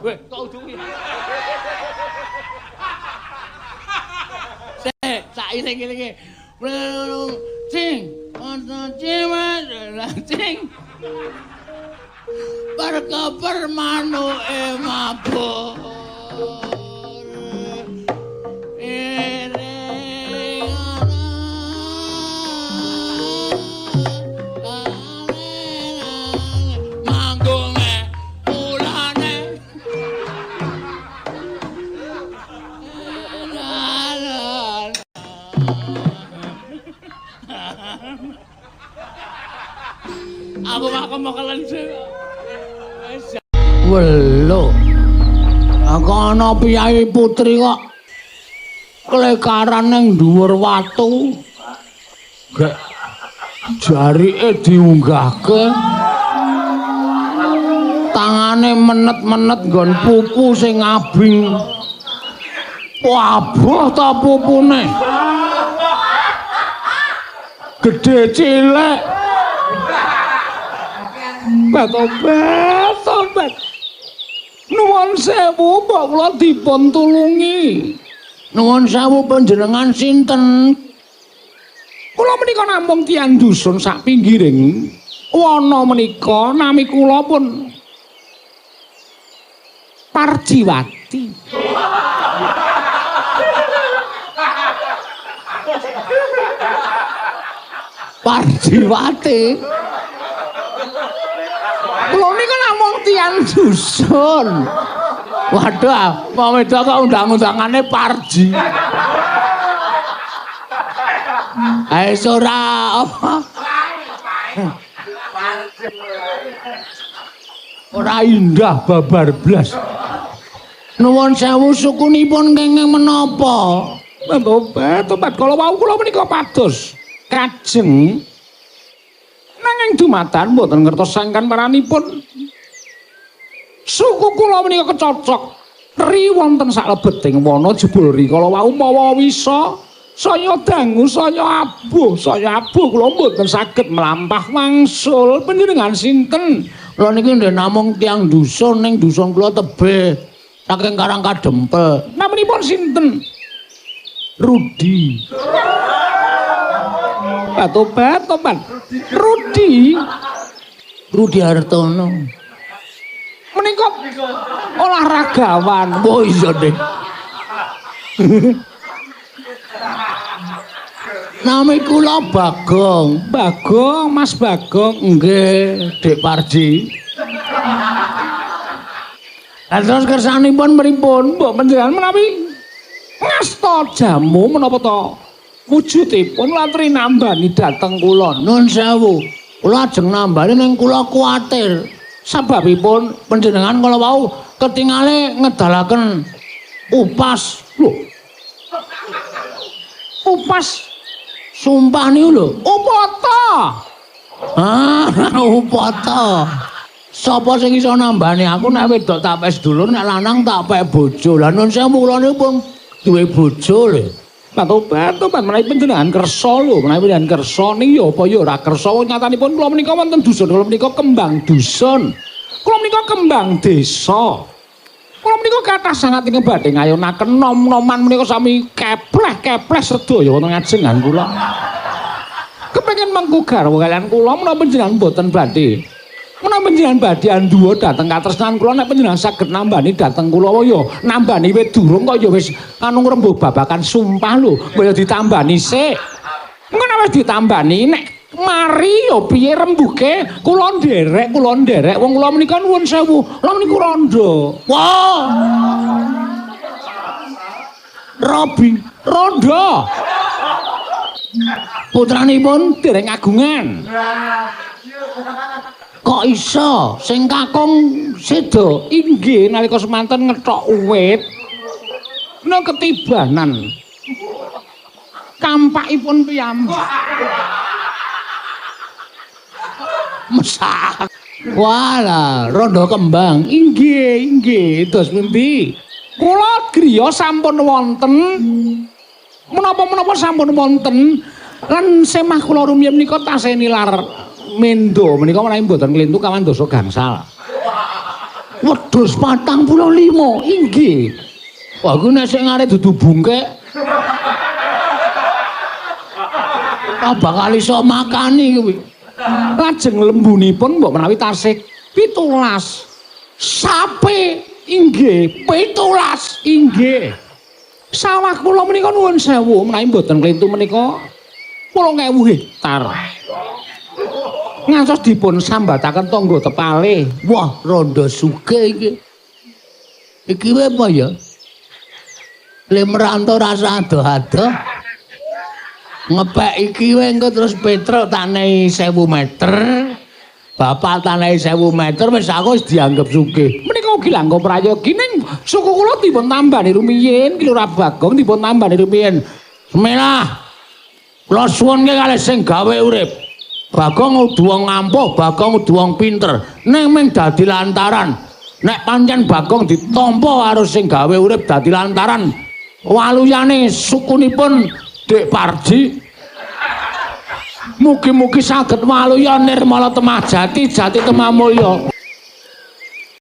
Weh, kok udu kuwi? Sik, sak iling-ilinge. Cing, ana cimet, cing. Perkeper manuke mabur. Iring ana manggunge ulane. Aku mak kemokelen sih. Welo. Aku ana piyai putri kok klekaran ning dhuwur watu. Gek jarike diunggahke. Tangane menet-menet nggon pupu sing abing. Wabuh ta pupune. Gedhe cilik. Tobat, tobat. Nuwun sewu, mbok kula dipun tulungi. Nuwun sewu panjenengan sinten? Kula menika namung tiyang dusun sak pinggiring wana menika, nami kula pun Parjiwati. Parjiwati. Kula niku namung tiyang dusun. Waduh, wong wedok kok undang-undangane Parji. Ae ora apa? Ora indah babar blas. Nuwun sewu sukunipun kenging menapa? Tobat, tobat kala wau kula menika pados kajeng nanging dumatan mboten ngertos sangkan paranipun. Suku kula menika kecocok ri wonten saklebeting wana jebul ri kala wau mawa wisa saya dangu saya abuh kula mboten saged mlampah wangsul. Panjenengan sinten? Kula niki nggih namung tiyang dusun ning dusun kula tebih saking Karang Kadempel. Naminipun sinten? Rudi. Tobat, tobat. Rudi. Rudi Hartono. Menika olahragawan. Oh iya, Dik. Nami kula Bagong. Bagong, Mas Bagong. Nggih, Dik Parji. Lah terus kersanipun pripun? Mbok panjenengan menawi ngasta jamu menapa to? Wujudipun latri nambani dhateng kula. Nun sewu. Kula ajeng nambani ning kula kuwatir. Sababipun panjenengan kala wau ketingale ngedalaken upas. Lho. Upas sumpah niku lho. Upata. Ah, upata. Sapa sing iso nambani aku nek wedok tak pek sedulur, nek lanang tak pek bojo. Lah nun sewu kula niku pun duwe bojo lho. Tobat, tobat menawi panjenengan kersa lho, menawi panjenengan kersa ning ya apa ya ora kersa. Nyatanipun kula menika wonten dusun, kula menika kembang dusun. Kula menika kembang desa. Kula menika kathah sanget ingkang badhe ngayonaken nom-noman menika sami kepleh-kepleh sedaya wonten ngajengan kula. Kepengin mengku garwa kaliyan kula menapa panjenengan mboten badhe. Menapa panjenengan badhe anduwa dhateng katresnan kula nek panjenengan saged nambani dhateng kula ya nambani wit durung kok ya wis anu ngrembug babakan sumpah lho, mbok ya ditambani sik. Engko nek wis ditambani nek mari ya piye rembuke kula nderek wong kula menika nuwun sewu, kula menika rondo. Wah. Robi, rondo. Putranipun dereng agungan. Kok iso sing kakung seda? Inggih nalika semanten ngethok wit nang ketibanan kampakipun piyambak. Mesak. Walah, rondo kembang. Inggih, inggih, dos pundi? Kula griya sampun wonten. Menapa-menapa sampun wonten. Lan semah kula rumiyin menika tasih nilar mendo menika menawi mboten klintu kawan dasa gangsal. Wedhus 45 inggih. Wah, kuwi nek sing arep dudu bungkek. Ah bakal iso makani kuwi. Lajeng lembunipun mbok menawi tasih 17. Sape inggih 17 inggih. Sawah kula menika nuwun sewu menawi mboten klentu menika 8000 hektar. Ngantos dipun sambataken tangga tepale. Wah, rondo sugih iki. Iki wae apa ya? Le merantau rasa adoh-adoh. Ngepek iki wae engko terus Petruk tanehi 1000 meter. Bapak tanehi 1000 meter wis aku wis dianggep sugih. Menika ugi langkung prayogi ning suku kula dipun tambani rumiyin, Ki Lurah Bagong dipun tambani rumiyin. Bismillah. Kula suwunke kalih sing gawe urip. Bagong kudu wong ampuh, Bagong kudu wong pinter. Ning ming dadi lantaran. Nek pancen Bagong ditampa karo sing gawe urip dadi lantaran waluyane sukunipun Dik Parji. Mugi-mugi saged waluya nirmala temah jati, jati temah mulya.